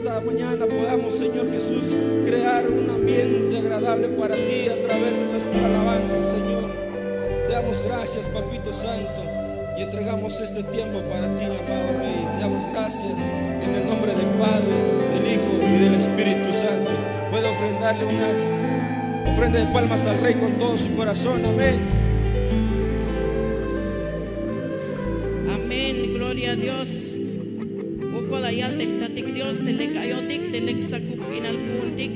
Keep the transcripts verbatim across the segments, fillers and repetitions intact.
esta mañana podamos, Señor Jesús, crear un ambiente agradable para ti a través de nuestra alabanza, Señor. Te damos gracias, Papito Santo, y entregamos este tiempo para ti, amado Rey. Te damos gracias en el nombre del Padre, del Hijo y del Espíritu Santo. Puede ofrendarle una ofrenda de palmas al Rey con todo su corazón. Amén. Amén. Gloria a Dios. Wokol la yal te jtatik Dios te lek ayotik, te lek sakub k'inal ku'untik.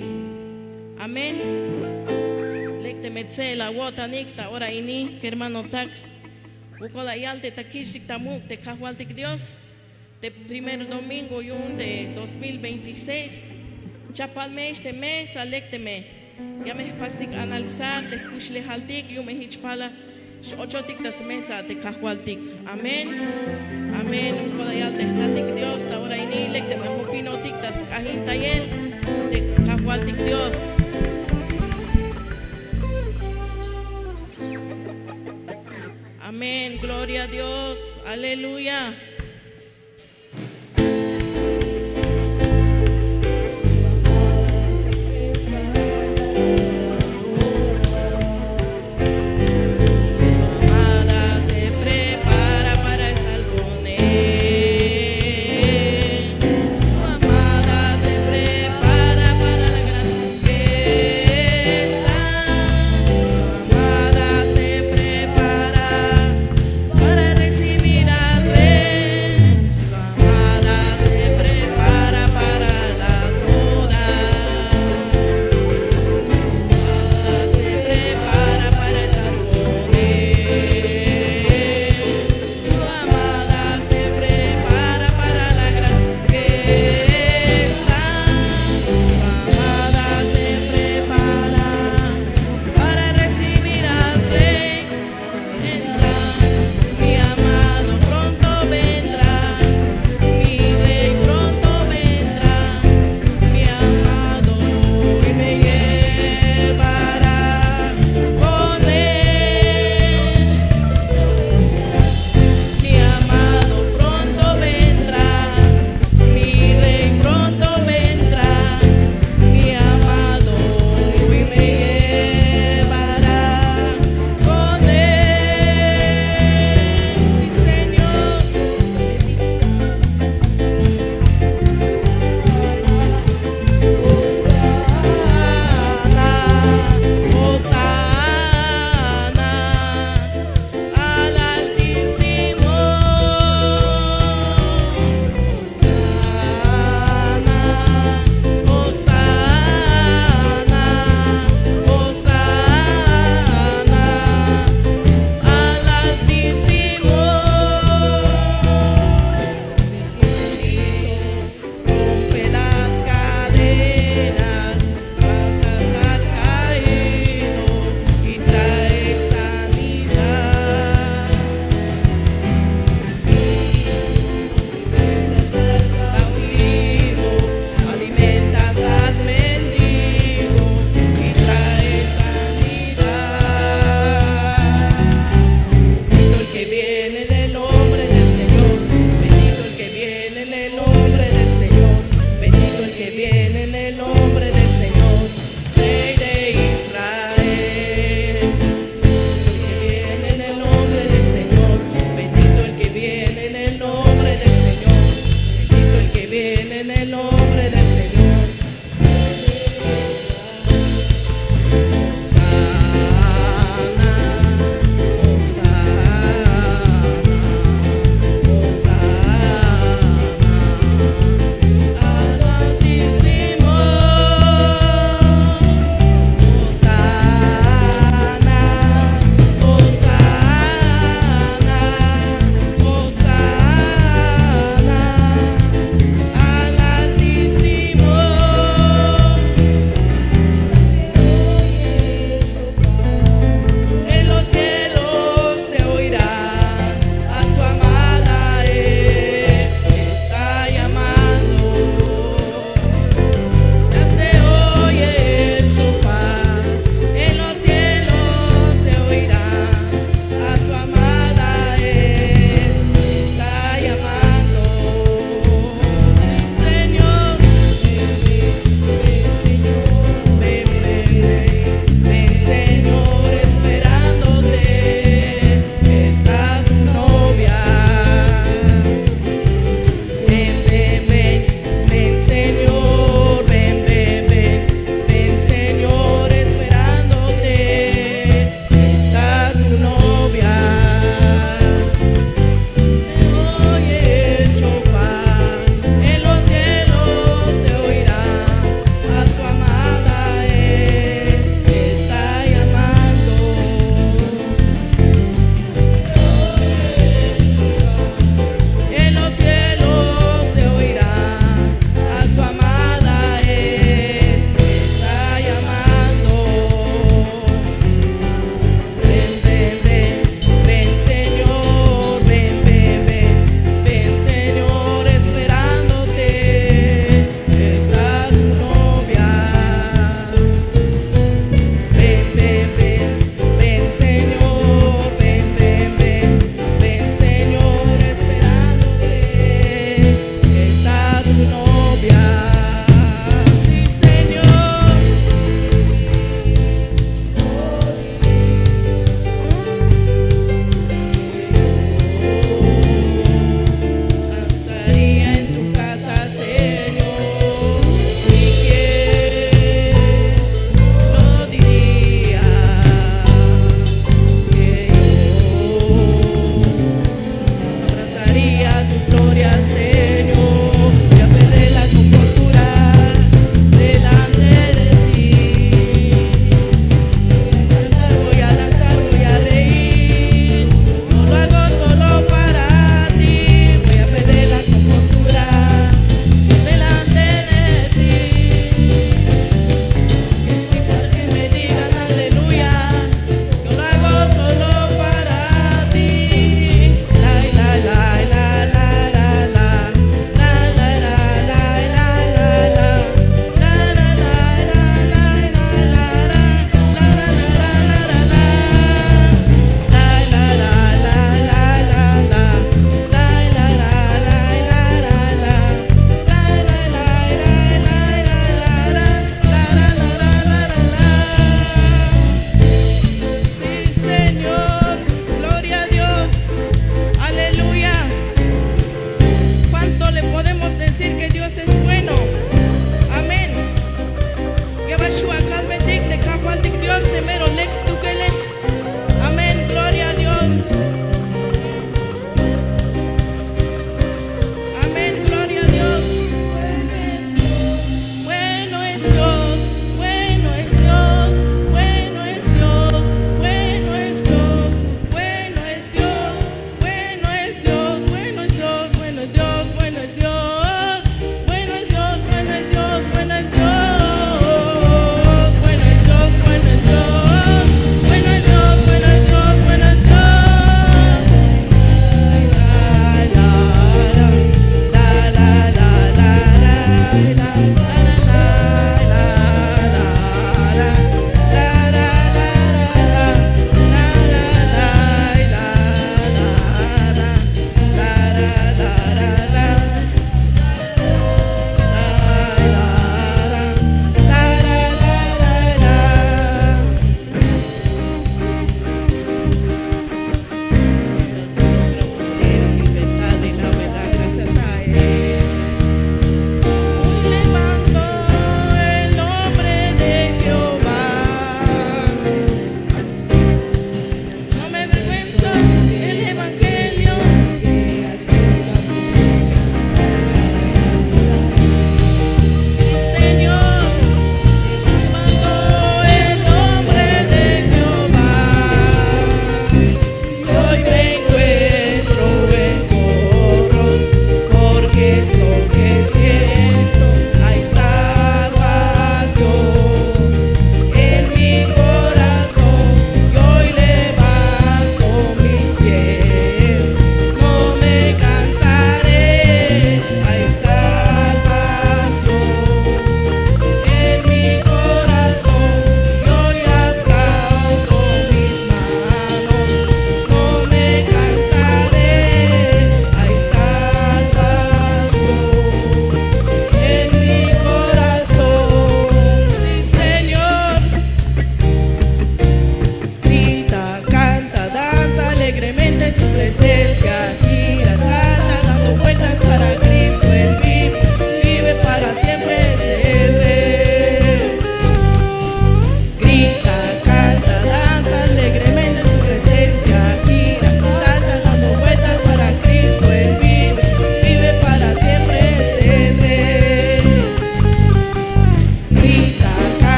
Amén. Lek teme tse'el awo'tanik ta ora ini, kermanotak. Wokol la yal te ta kich'tik ta muk' te Kajwaltik Dios te primer domingo yu'un te dos mil veintiséis. Chapalmex te mesa, lek teme ya me jpastik analizar te jkuxlejaltik yu'un me jich pala x-ochotik ta smesa te Kajwaltik. Amén. Amén. Wokol la yal te jtatik Dios ta ora ini, lek teme jopinotik ta sk'ajintayel te Kajwaltik Dios. Amén. Gloria a Dios. Aleluya. Amada se prepara para estar con él. Su amada se prepara para la gran fiesta. Su amada se prepara para recibir al Rey.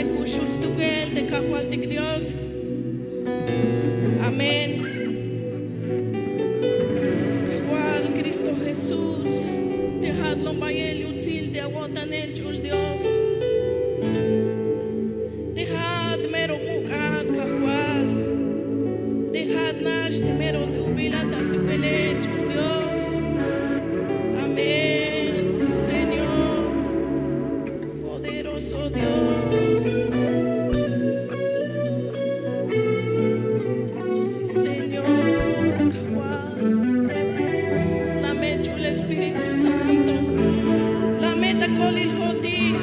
Kuxul stukel te Kajwaltik Dios. Amén. Kajwal Cristo Jesús, te ja'at lombayel yutsil te awo'tanel ch'ul Dios. Te ja'at mero muk'at Kajwal. Te ja'at nax te mero t'ujbilat atukelel ch'ul Dios. Amén. Sí, Señor. Poderoso Dios. Sí, Señor. Kajwal. Lame ch'ul Espíritu Santo. Lame ta kolil jo'tik.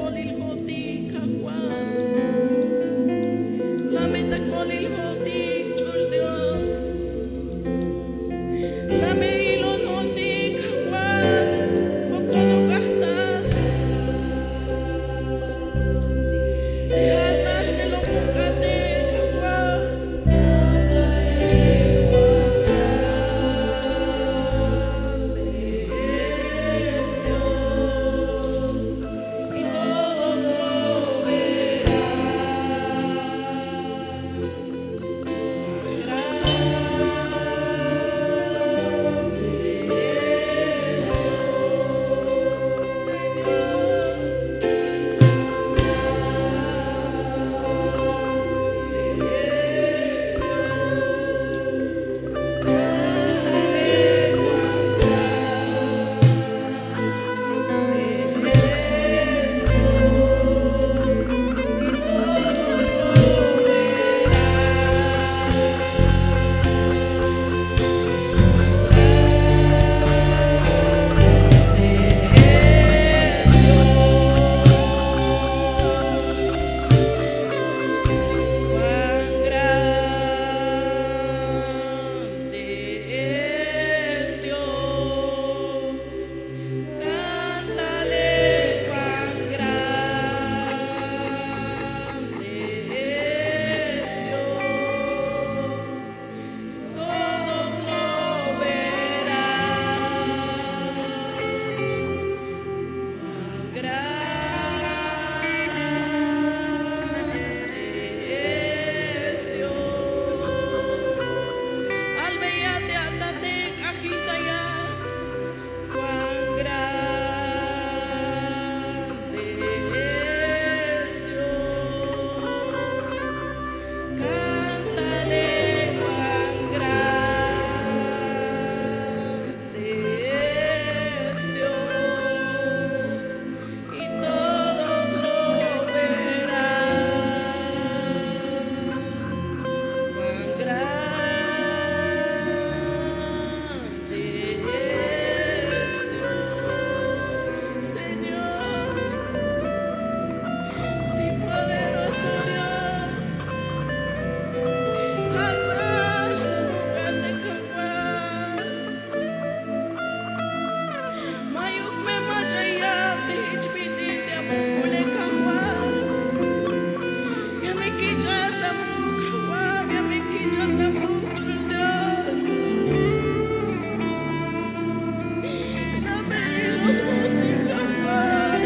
Kolil jo'tik, Kajwal. Lame ta kolil jo'tik, ch'ul Dios. Lame ilon jo'tik, Kajwal. Jokol jojk'ajta. Te ja'at nax te lok muk'atik, Kajwal. Cuán grande es Dios. Cántale, cuán grande es Dios. Todos lo verán. Cuán grande es Dios. Albeya te atate, k'ajintaya. Cuán grande es Dios. Cántale, cuán grande es Dios. Y todos lo verán. Cuán grande es Dios, Señor. Sí, poderoso Dios. Ja'at nax te muk'atik, Kajwal. Ma'yuk me mach'a ya te jich bit'il te amuk'ulej, Kajwal. Ya me kich'at ta muk', Kajwal, ya me kich'at ta muk', ch'ul Dios. Ya me ilon jo'tik, Kajwal.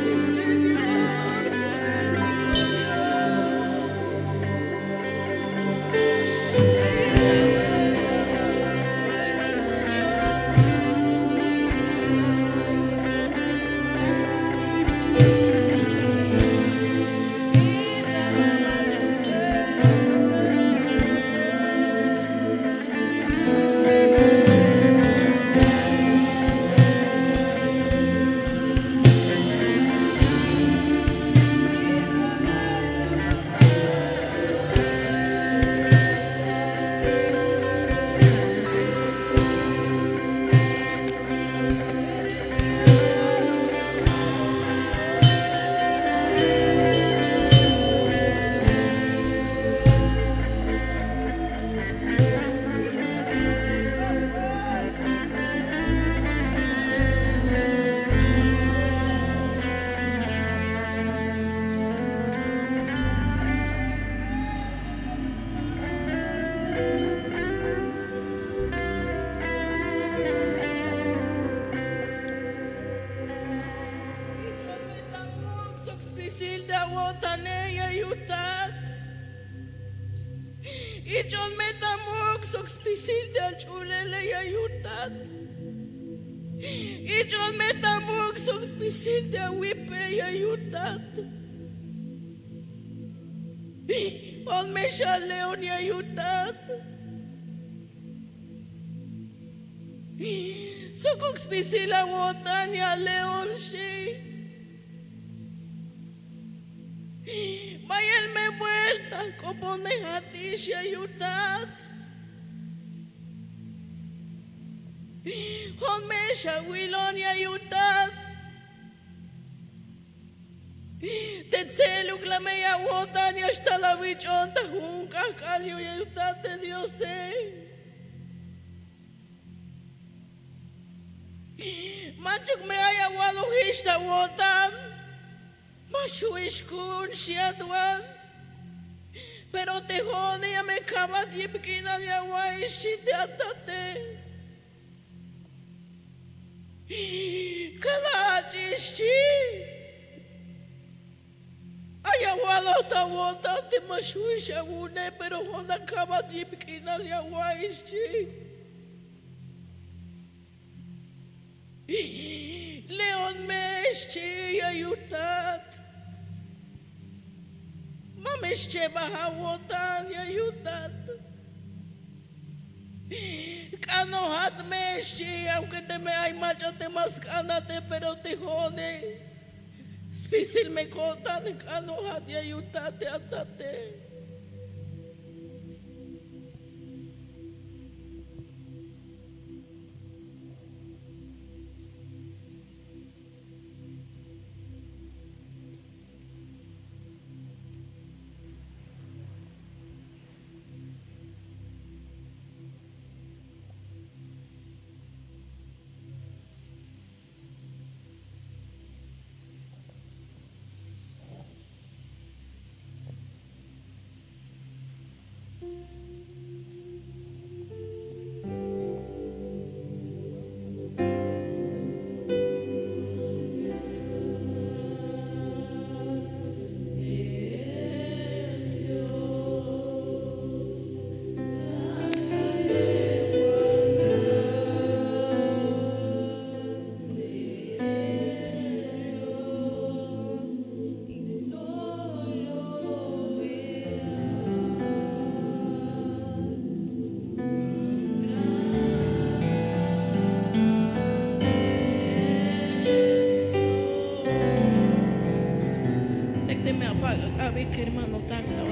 Sí, Señor, poderoso Dios. Ich'ol me ta muk' sok spisil te awo'tanej ya yutat. Ich'ol me ta muk' sok spisil te ach'ulelej ya yutat. Ich'ol me ta muk' sok spisil te awipej ya yutat. Jo'on me xale'on ya yutat. Sok ok spisil awo'tan ya le'on xi. Bayel me buelta k'oponejatix ya yutat. Jo'on me xawilon ya yutat. Te tse'eluk la me ay awo'tan, ya xtal awich'on ta jun k'ajk'al yu'un ya yutat te Diose. Manchuk me ay awalojix ta awo'tan. Ma xju'ix ku'un xi' atwan. Pero te jo'one ya me ka'bat yip k'inal ya awa'ix xi' te atate. Kala' ach'ix xchi. Ay awaloj ta awo'tan te ma xju'ix awu'une, pero jo'on la ka'bat yip k'inal ya awa'ix xchi. León me xchi ya yutat. Ma me xchebaj awo'tan ya yutat. K'anojat me xchi, aunque teme ay mach'a te ma sk'anate, pero te jo'one spisil me ko'tan, k'anojat ya yutat te atate. Lek teme apak'ak'abik kermanotak ta